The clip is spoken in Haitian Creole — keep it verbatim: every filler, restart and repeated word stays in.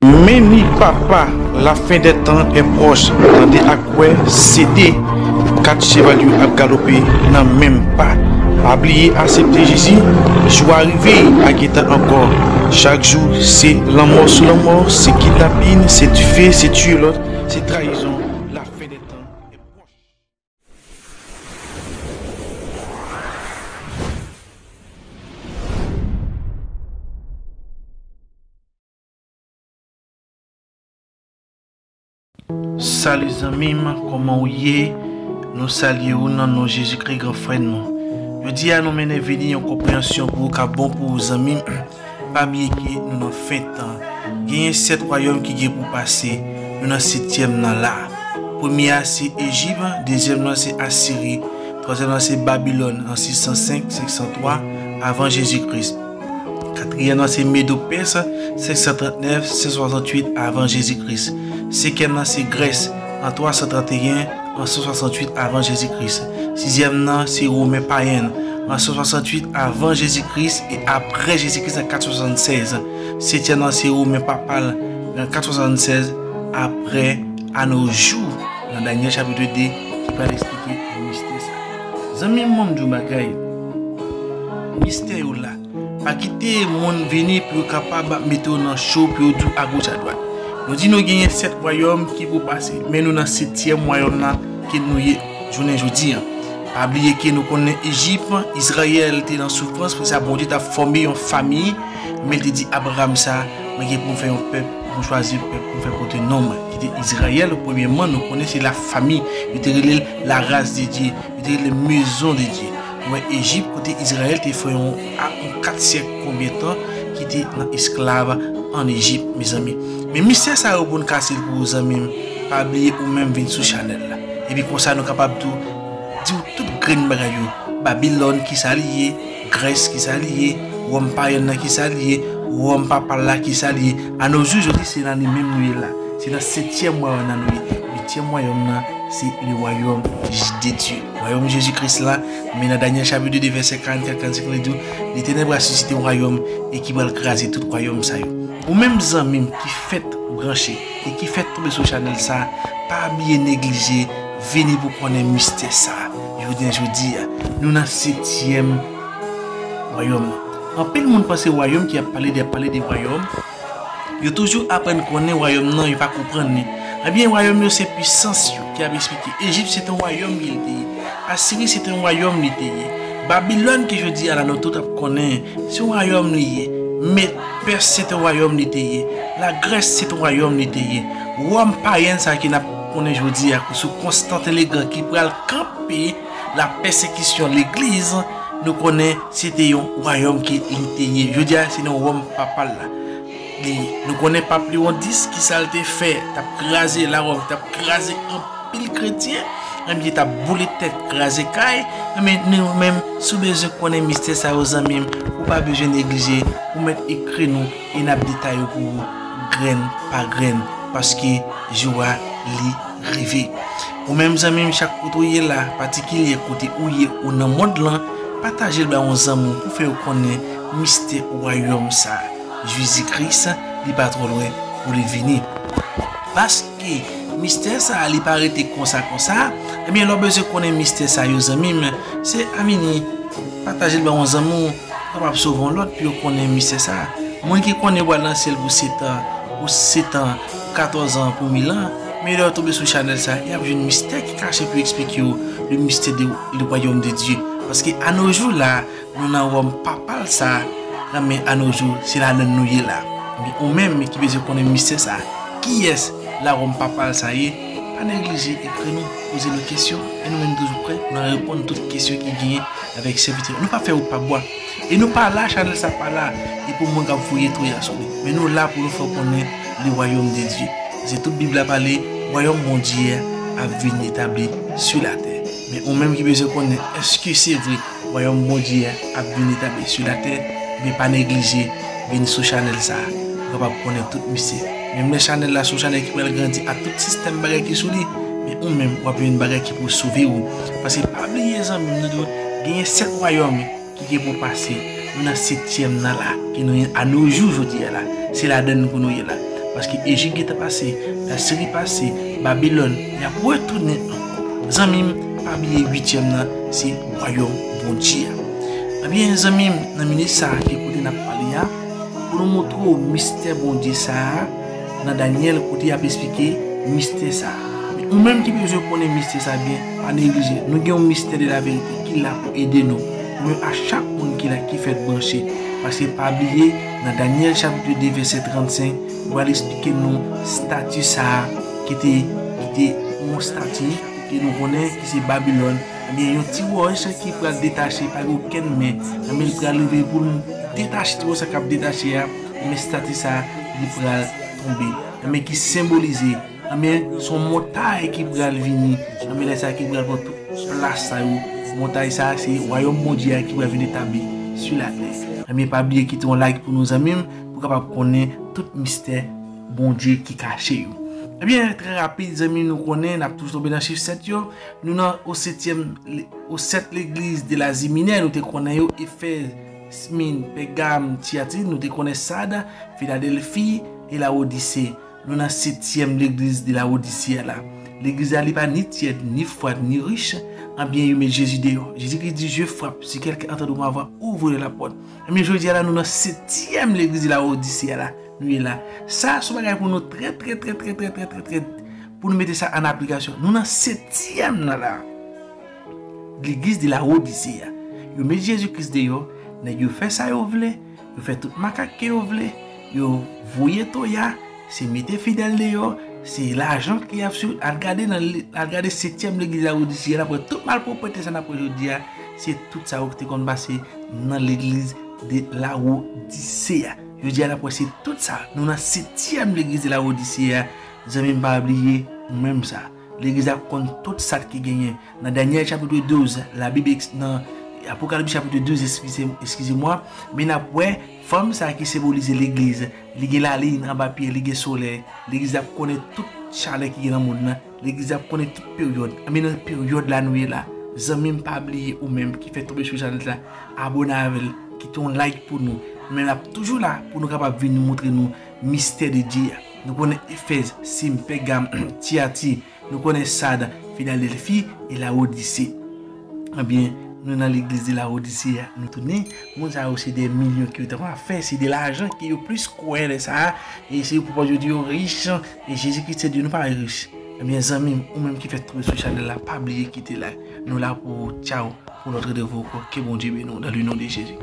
Men ni papa, lafen dè tan è pwòch, tande ak wè, se de kat cheval yo ap galope nan menm pa. Pa bliye asepte Jezi, jou a rive, a gentan ankò. Chak jou, se lanmò sou lanmò, se kidnapin, se dife, se tiye lòt, se trayizon, lafen dè tan è pwòch. Salut zanmi m, kòman w ye? Nou salye w nan non Jezikri, gran frè nou. Jodi a, nou mennen vini yon konpreyansyon pou ou k ap bon pou ou, zanmi m. Pa bliye ke nou nan fen tan. Genyen sèt wayòm ki gen pou pase. Nou nan setyèm nan la. Premye a se Ejip, dezyèm nan se Asiri, twazyèm nan se Babilòn an sis san senk, senk san twa avan Jezi Kris. Katriyèm nan se Medo Pès, senk san trannèf, senk san swasanntuit avan Jezi Kris. Senkyèm nan se Grès, an twa san tranteyen, an san swasanntuit avan Jezi Kris. Sizyèm nan se Women payen, an san swasanntuit avan Jezi Kris e apre Jezi Kris an kat san swasannsèz. Setyèm nan se Women papal, an kat san swasannsèz apre a nos jours, nan Danyèl chapit de, ki pral eksplike mistè sa. Zanmi m, ban m di w bagay. Mistè yo la. Pa kite moun vini pou yo kapab mete w nan cho, pou yo di w agoch adwat. Nou di nou genyen sèt wayòm ki pou pase, men nou nan setyèm wayòm nan ke nou ye jounen jodi a. Pa bliye ke nou konnen Ejip, Izrayèl te nan soufrans, pou sa Bondye t ap fòme yon fanmi, men l te di Abraram sa, mwen gen pou m fè yon pèp, pou m chwazi yon pèp pou m fè pote non mwen, ki te Izrayèl. Premyèman, nou konnen se lafanmi, yo te rele l la race de Dieu, yo te rele l maison de Dieu. Ou wè Ejip, kote Izrayèl te fè yon, a, yon kat syèk konbyen tan ki te nan esklav ann Ejip, mezanmi. Men mistè sa yo pou n kase l pou ou, zanmi m, pa bliye ou menm vin sou chanèl la. Epi konsa nou kapab tou di w tout grenn bagay yo. Babilòn, kisa li ye? Grès, kisa li ye? Wòm payen nan, kisa li ye? Wòm papal la, kisa li ye? A nos jours, jodi, se nan li menm nou ye la. Se nan setyèm wayòm nan nou ye. Uityèm wayòm nan, se le royaume de Dieu. Wayòm Jezi Kris la, men nan Danyèl chapit de, vèsè karannkat, karannsenk, li di w, Letènèl pral sisite yon wayòm e ki pral kraze tout wayòm sa yo. Ou menm zanmi m ki fèk branche e ki fèk tonbe sou chanèl sa, pa bliye neglije vini pou konnen mistè sa. Jounen jodi a, nou nan setyèm wayòm nan. Anpil moun panse wayòm ki ap pale de, ap pale de wayòm. Yo toujou aprann konnen wayòm nan, yo pa konprann li. Ebyen, wayòm yo se pisans yo ki ap eksplike. Ejip se te yon wayòm li te ye. Asiri se te yon wayòm li te ye. Babilòn ke jodi a la nou tout ap konnen, se yon wayòm li ye. Med Pès se te yon wayòm li te ye. Lagrès se te yon wayòm li te ye. Wòm payen sa ke n ap konnen jodi a sou Konstantin Legan ki pral kanpe lapesekisyon legliz, nou konnen se te yon wayòm ke li te ye. Jodi a, se nan Wòm papal la. Li, nou konnen pap Lewon dis, kisa l te fè? T ap kraze Lawòm, t ap kraze anpil kretyen. Ebyen, t ap boule tèt, kraze kay. Ebyen, nou menm, si w bezwen konnen mistè sa yo, zanmi m, ou pa bezwen neglije, ou mèt ekri nou e n ap detay yo pou ou, grenn pa grenn, paske jou a li rive. Ou menm zanmi m, chak kote w ye la, patikilyè kote ou ye ou nan mond lan, pataje l bay yon zanmi w pou fè yo konnen mistè wayòm sa. Jezi Kris, li pa twò lwen pou li vini. Paske mistè sa, li pa rete konsa konsa, ebyen, lè w bezwen konnen mistè sa yo, zanmi m, se a vini, pataje l bay yon zanmi w, kapab sove yon lòt pou yo konnen mistè sa. Moun ki konnen yo pral nan syèl pou sèt an, pou sèt an, pou katòz an, pou mil an, men lè yo tonbe sou chanèl sa, y ap jwenn mistè ki kache pou eksplike yo, le mystère de, le royaume de Dieu. Paske a nos jours la, nou nan Wòm papal sa, men a nos jours, se ladan l nou ye la. Men ou menm ki bezwen konnen mistè sa, kiyès la Wòm papal sa ye, pa neglije ekri nou, poze nou kesyon, e nou menm toujou prè pou n reponn tout kesyon ki genyen avèk sèvitè. Nou pa fè wout pa bwa. E nou pa la, chanèl sa pa la, e pou moun k ap voye touye a sou li. Men nou la pou nou fè w konnen le royaume de Dieu. Se tout Bib la pale, wayòm Bondye a ap vin etabli sou latè. Men ou menm ki bezwen konnen, èske se vre, wayòm Bondye a ap vin etabli sou latè, men pa neglije vin sou chanèl sa a, ou kapab konnen tout mistè. Menm lè chanèl la se yon chanèl ki pral grandi ak tout sistèm bagay ki sou li, men ou menm w ap jwenn bagay ki pou sove w. Paske pa bliye zanmi m, nou di w, genyen sèt wayòm ki gen pou pase. Nou nan setyèm nan la, ke nou ye a nos jours jodi a la. Se ladan l pou nou ye la. Paske Ejip gentan pase, Lasiri pase, Babilòn, y ap retounen ankò. Zanmi m, pa bliye uityèm nan, se wayòm Bondye a. Ebyen, zanmi m, nan minit sa a, ki kote n ap pale a, pou nou montre w mistè Bondye sa a, nan Danyèl, kote y ap esplike mistè sa a. Men ou menm ki bezwen konnen mistè sa a byen, pa neglije. Nou gen yon mistè de la verite ki la pou ede nou. Ou menm a chak moun ki la, ki fèt branche. Paske pa bliye, nan Danyèl chapit de vèsè trannsenk, yo pral esplike nou stati sa a ki te, ki te yon stati ke nou konnen ki se Babilòn. Ebyen, yon ti wòch ki pral detache, pa gen okenn men, ebyen, li pral rive pou l detache ti wòch sa k ap detache a, ebyen, stati sa a, li pral tonbe. Ebyen, ki senbolize, ebyen, se yon montay ki pral vini, ebyen, lè sa a ki pral pran tout plas sa yo. Montay sa a, se wayòm Bondye a ki pral vin etabli sou latè. Ebyen, pa bliye kite yon like pou nou, zanmi m, pou kapab konnen tout mistè Bondye ki kache yo. Ebyen, trè rapid, zanmi, nou konnen, n ap toujou tonbe nan chif sèt yo. Nou nan o setyèm, o sèt legliz de Lazi Minè, nou te konnen yo, Efèz, Smin, Pègam, Tiyatri, nou te konnen Sad, Filadèlfi e Lawodise. Nou nan setyèm legliz de Lawodise a la. Legliz la, li pa ni tyèd, ni fwad, ni rich. Ebyen, yo met Jezi deyò. Jezi ki di, "Je frappe, si quelqu'un entend ma voix, ouvre la porte." Ebyen, jodi a la, nou nan setyèm legliz de Lawodise a la. Nou ye la. Sa, se yon bagay pou nou trè, trè, trè, trè, trè, trè, trè, trè, pou nou mete sa an aplikasyon. Nou nan setyèm nan la. Legliz de Lawodise a. Yo met Jezi Kris deyò, nèg yo fè sa yo vle, yo fè tout makak ke yo vle, yo voye toya, se mete fidèl deyò, se lajan ki ap swiv. Al gade nan, al gade setyèm legliz Lawodise a, n ap wè tout malpwòpte sa n ap wè jodi a, se tout sa yo ki te konn pase nan legliz de Lawodise a. Jodi a, n ap wè se tout sa. Nou nan setyèm legliz de Lawodise a, zanmi m, pa bliye ou menm sa. Legliz la konn tout sa ki genyen. Nan Danyèl chapit douz, Labib eks-, nan Apokalips chapit douz, eskize, eskize mwa, men n ap wè fanm sa ki senbolize legliz. Li gen lalin anba pye, li gen solèy. Legliz la ap konnen tout chalè ki gen nan mond nan. Legliz la ap konnen tout peryòd. Ebyen, nan peryòd la nou ye la, zanmi m, pa bliye ou menm ki fè tonbe sou chanèl la, abòne avè l, kite yon like pou nou. Men n ap toujou la pou nou kapab vin moutre nou mistè de Dye a. Nou konnen Efèz, Sim, Pègam, Tiyati, nou konnen Sad, Filadèlfi e Lawodise. Ebyen, nou nan legliz de Lawodise a, nou tounen. Moun sa yo se de milyon ki yo t ap fè, se de lajan ke yo plis kwè lè sa a. E se yo pwopòz yo di yo rich, e Jezi Kris te di nou pa rich. Ebyen, zanmi m, ou menm ki fèk tonbe sou chanèl la, pa bliye kite like. Nou la pou ou. Tchaw, pou lòt randevou ankò. Ke Bondye beni w, dans le nom de Jésus.